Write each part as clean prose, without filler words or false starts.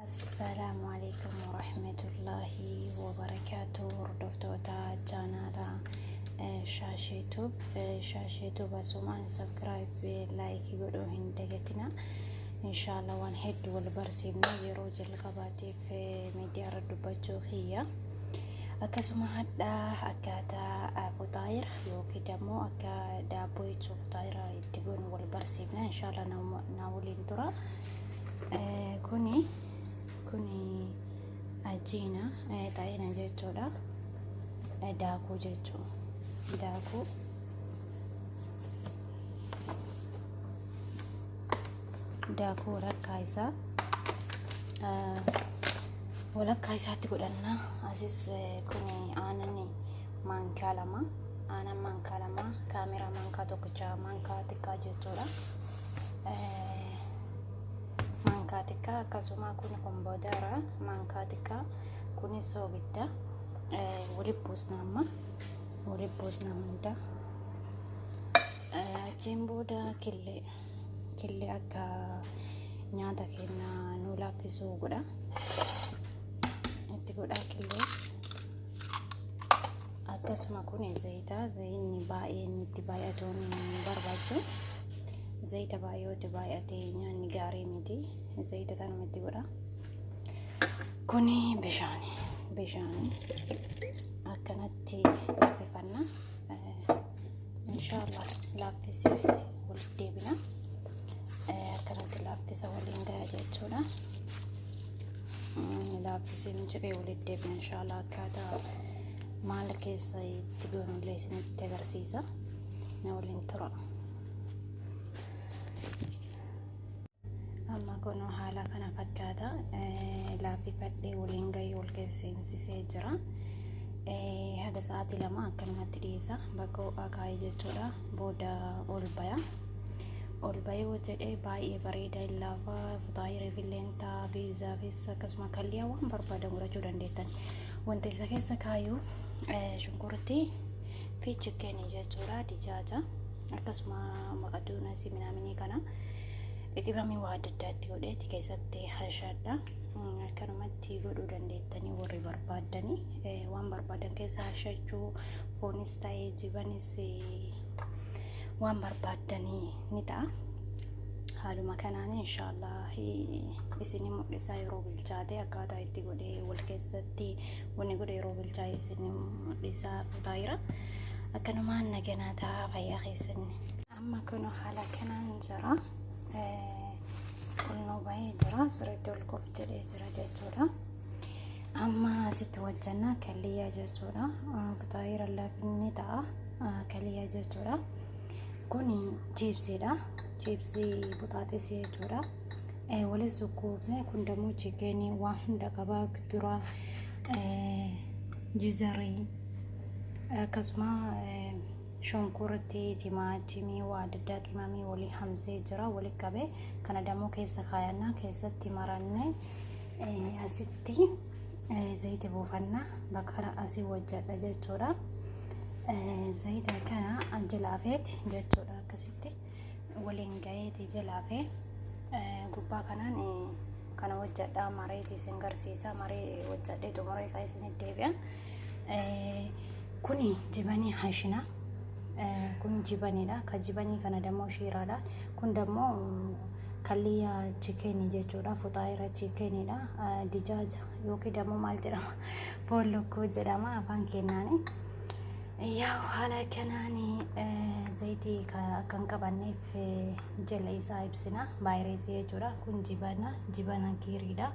Assalaamu alaikum warahmatullaahi wabarakaatu. Hordoftoota chaanaala Shaashee Tube, Shaashee Tube asumaan subscribe, like godhuu hin dagatina. Inshaallah waan hedduu wal barsiifna. Yeroo jalqabaatiif miidiyaa irra dubbachuu kiyya. Akkasuma hadhaa akkaataa fuxaayira yookiin immoo akka daabboo jechuun fuxaayira itti goonu wal barsiifna. Inshaallah na waliin tura. Kuni ajiina xaa'ina jechuudha. Daakuu jechuudha. Daakuu. Daakuu walakkaa isaatti godhanna. Asis kuni aanan maankaa 2, aanan maankaa 2, kaameraa maankaa tokkicha, maankaa xiqqaa jechuudha. Maankaa xiqqaa. Akkasuma kun komboodaara maankaa xiqqaa, kunis soogidda. Walitti buusna, amma walitti buusna hunda. Achiin booda killee, killee akka nyaata keenya nu laaffisuu godha, itti godhaa killees. Akkasuma kun zayita. Zayinni baay'een itti baay'atuun hin barbaachisu. Zayita baay'ee itti baay'ate nyaanni gaarii miti. Zayita tanuma itti godha. Kuni bishaani, bishaani akkanatti laaffifanna. Inshaallah laaffisee walitti deebina. Akkanatti laaffisa waliin gaya jechuudha. Laaffisee jedhee walitti deebina. Inshaallah akkaataa maal keessa itti goonullee isinitti agarsiisa, na waliin tura. Amma kun haala kana fakkaata. Laaffifadhee waliin gahee wal keessa seensisee jira. Haga sa'aatii 2 akkanumatti dhiisa, bakka ho'aa kaa'ee jechuudha. Booda ol baya. Ol bayee hojjedhee baay'ee bareeda, hin laafaa. Futaayiriif illee ta'a, biizaafis akkasuma kalliyaa waan barbaadan godhachuu dandeettan. Wanta isa keessa kaayuu shunkurtii fi chicken jechuudha, dijaaja, akkasuma maqaduunasii minaaminii kana qimamii waa adda addaa itti godheeti keessatti hashadha. Akkanumatti godhuu dandeettanii warri barbaaddanii waan barbaadan keessa hashachuu, foonis ta'ee jibanis waan barbaaddanii ni ta'a. Haaluma kanaan inshaallah isin mul'isa yeroo bilchaate, akkaataa itti godhee wal keessatti wanni godhe yeroo bilchaate isin mul'isa futaayira. Akkanumaan naganaa ta'a, fayyaa keessan. Amma kun haala kanaan jira. Ol bahee jira, sirriitti ol qof jedhee jira jechuudha. Amma asitti hojjanna kaliyyaa jechuudha. Futaayira laafinni ta'a kaliyyaa jechuudha. Kun chiipsiidha. Chiipsii buxaaxisii jechuudha. Walis sukkuufne. Kun dammoo chicken waan hunda qabaa dura, jizarii, akkasuma shunkurtii, timaatimii, waa adda addaa qimamii walii hamsee jira, wali qabee. Kana dammoo keessa kaayannaa, keessatti marannee asitti zayita buufannaa. Bakka kana asii hojjedha jechuudha. Zayita kana jilaafeeti jechuudha, akkasitti waliin gaheeti jilaafee gubbaa kanaan kana hojjedha. Mareeti isin garsiisa, maree hojjedhee xumuree kan isin deebi'a. Kuni jibanii hashina. Kun jibaniidha. Ka jibanii kana dammoo shiiraadha. Kun dammoo kalliyaa chicken jechuudha. Fuxaayira chickeniidha. Dijaaja yookiin dammoo maal jedhama? Foon lukkuu jedhama afaan keenyaani. Yaa haala kanaan zayitii akka hin qabanneef jala isaa ibsina. Vaayireesii jechuudha. Kun jibana, jibana kiiriidha.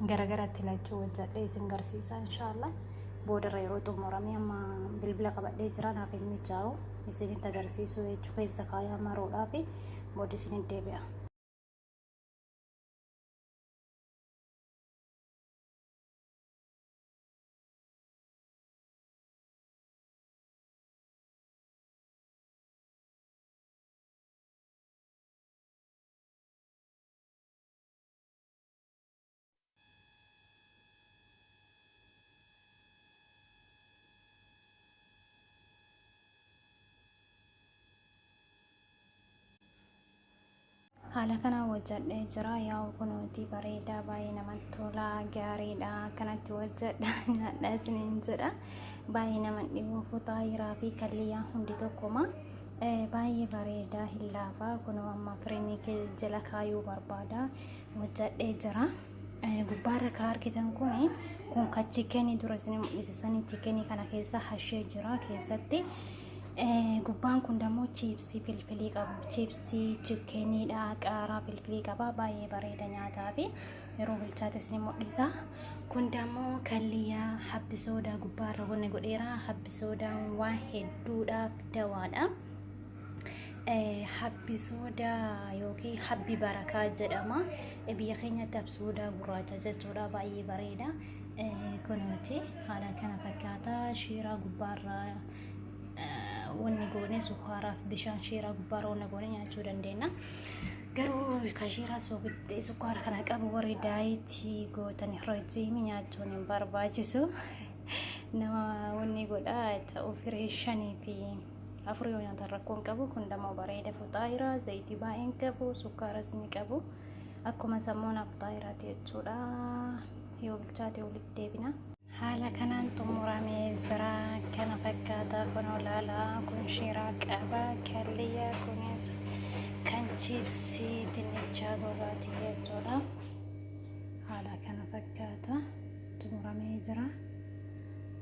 Garagaratti lachuu hojjedhee isin garsiisa inshaallah. Boodarra yeroo xumurame. Amma bilbila qabadhee jira, naaf hin mijaa'u isinitti agarsiisuu jechuu. Keessa kaayaa maruudhaa fi booda isinitti deebi'a. Haala kanaan hojjadhee jira. Yaa'u kunuuti bareedaa, baay'ee namatti tola, gaariidha. Akkanatti hojjedha, nyaadha isiniin jedha. Baay'ee nama dhibu, fuxaayiraa fi kalliyyaan hundi tokkuma. Baay'ee bareedaa, hin laafaa. Kunoo amma firinii jala kaayuu barbaada. Hojjadhee jira. Gubbaarra kan argitan kun kan chickenii dura isin mul'ise sanii chickenii kana keessa hashee jira keessatti. Gubbaan kun dammoo chiipsii filfilii qabu. Chiipsii chickeniidha, qaaraa filfilii qaba. Baay'ee bareeda nyaataa fi yeroo bilchaate isin mul'isa. Kun dammoo kalliyyaa habbisoodaa gubbaarra wanni godheera. Habbisoodaan waan hedduudhaaf dawaadha. Habbisoodaa yookiin habbi barakaa jedhama. Biyya keenyatti habsoodaa gurraacha jechuudha. Baay'ee bareeda. Kunuuti haala kana fakkaata. Shiiraa gubbaarraa wanni goone, sukkaaraaf bishaan shiiraa gubbaarra wanni goone nyaachuu dandeenya. Garuu ka shiiraa soogidde sukkaara kana qabu warri dietii gootan rejiimii nyaachuun hin barbaachisu. Nama wanni godhaa ta'u firee shanii fi afur yoo nyaatan rakkoo hin qabu. Kun dammoo bareeda, fuxaayiraa zayitii baay'ee hin qabu, sukkaaras ni qabu. Akkuma sammuuna fuxaayiraati jechuudha. Yoo bilchaate walitti deebina. Haala kanaan xumuramee jira. Kana fakkaata, kun olaala. Kun shiiraa qaba. Kalliyyaa kunis kan chiipsii dinnichaa gogaati jechuudha. Haala kana fakkaata. Xumuramee jira.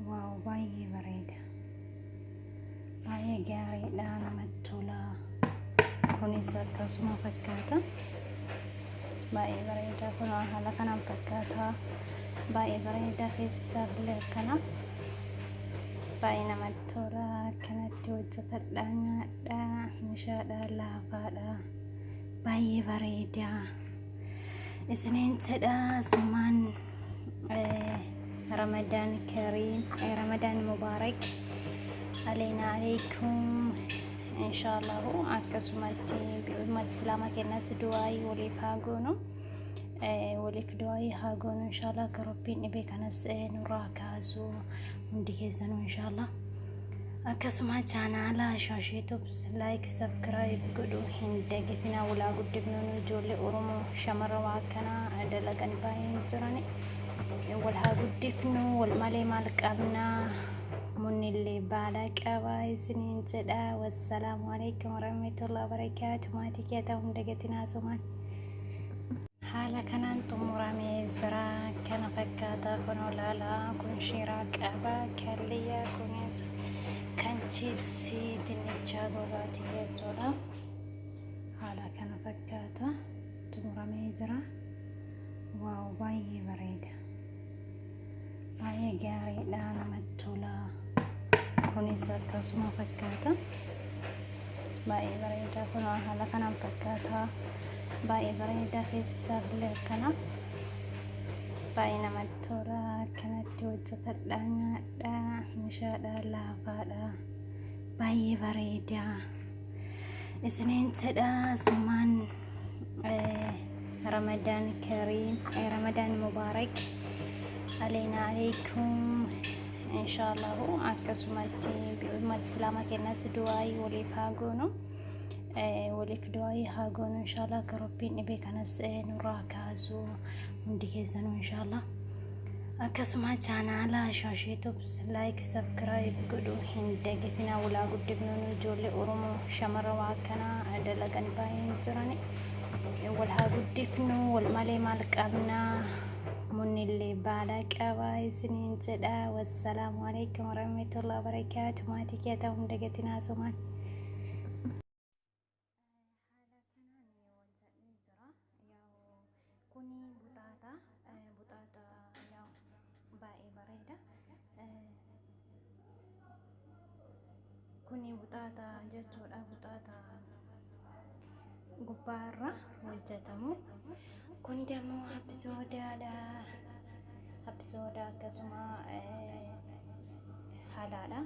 Wow, baay'ee bareeda. Baay'ee gaariidha, namatti tola. Kunis akkasuma fakkaata. Baay'ee bareeda, kun haala kanaan fakkaata. Baay'ee bareeda, keessi isaa illee akkana. Baay'ee namatti tola. Akkanatti hojjetadha, nyaadha, meeshaadha, laafaadha. Baay'ee bareeda. Isiniin jedha, summaan Ramadaan Kariim, Ramadaan Mubaarak aleena alaikum. Inshaallahu akkasumatti uummata islaamaa kennas du'aayii waliif haa goonu. Waliif du'aayii haa goonu, inshaallah, akka Rabbiin dhibee kanas nurraa kaasu hundi keessanuu, inshaallah. Akkasuma chaanaala Shaashee Tubes like, subscribe godhuu hin dagatinaa. Walaa guddifnu, ijoollee Oromoo shamarra waa akkanaa dalagan baay'een jirani. Wal haa guddifnu, wal malee maal qabnaa? Munnillee baala qaba isiniin jedha. Wassalaamu alaikum warahmatullahi wabarakaatu. Maatii kee ta'uu hin dagatinaa sumaan. Haala kanaan xumuramee jira. Kana fakkaata, kun olaala. Kun shiiraa qaba. Kalliyyaa kunis kan chiipsii dinnichaa gogaati jechuudha. Haala kana fakkaata. Xumuramee jira. Wow, baay'ee bareeda. Baay'ee gaariidha, namatti tola. Kunis akkasuma fakkaata. Baay'ee bareeda, kun haala kanaan fakkaata. Baay'ee bareeda, keessi isaa illee akkana. Baay'ee namatti tola. Akkanatti hojjetadha, nyaadha, meeshaadha, laafaadha. Baay'ee bareeda. Isiniin jedha, summaan Ramadaan Kariim, Ramadaan Mubaarak aleena alaikum. Inshaallahu akkasumatti uummata islaamaa kennas du'aayii waliif haa goonu. Waliif du'aayii haa goonu, inshaallah, akka Rabbiin dhibee kanas nurraa kaasu hundi keessanuu, inshaallah. Akkasuma chaanaala Shaashee Tubes like, subscribe godhuu hin dagatinaa. Walaa guddifnu, ijoollee Oromoo shamarra waa akkanaa dalagan baay'een jirani. Wal haa guddifnu, wal malee maal qabnaa? Munnillee baala qaba isiniin jedha. Wassalaamu alaikum warahmatullahi wabarakaatu. Maatii kee ta'uu hin dagatinaa sumaan. Haala kanaan hojjedhee jira. Kuni buxaaxa. Buxaaxa baay'ee bareeda. Kuni buxaaxa jechuudha. Buxaaxa gubbaarra hojjetamu. Kun immoo habbisoodaadha. Habbisoodaa akkasuma halaadha.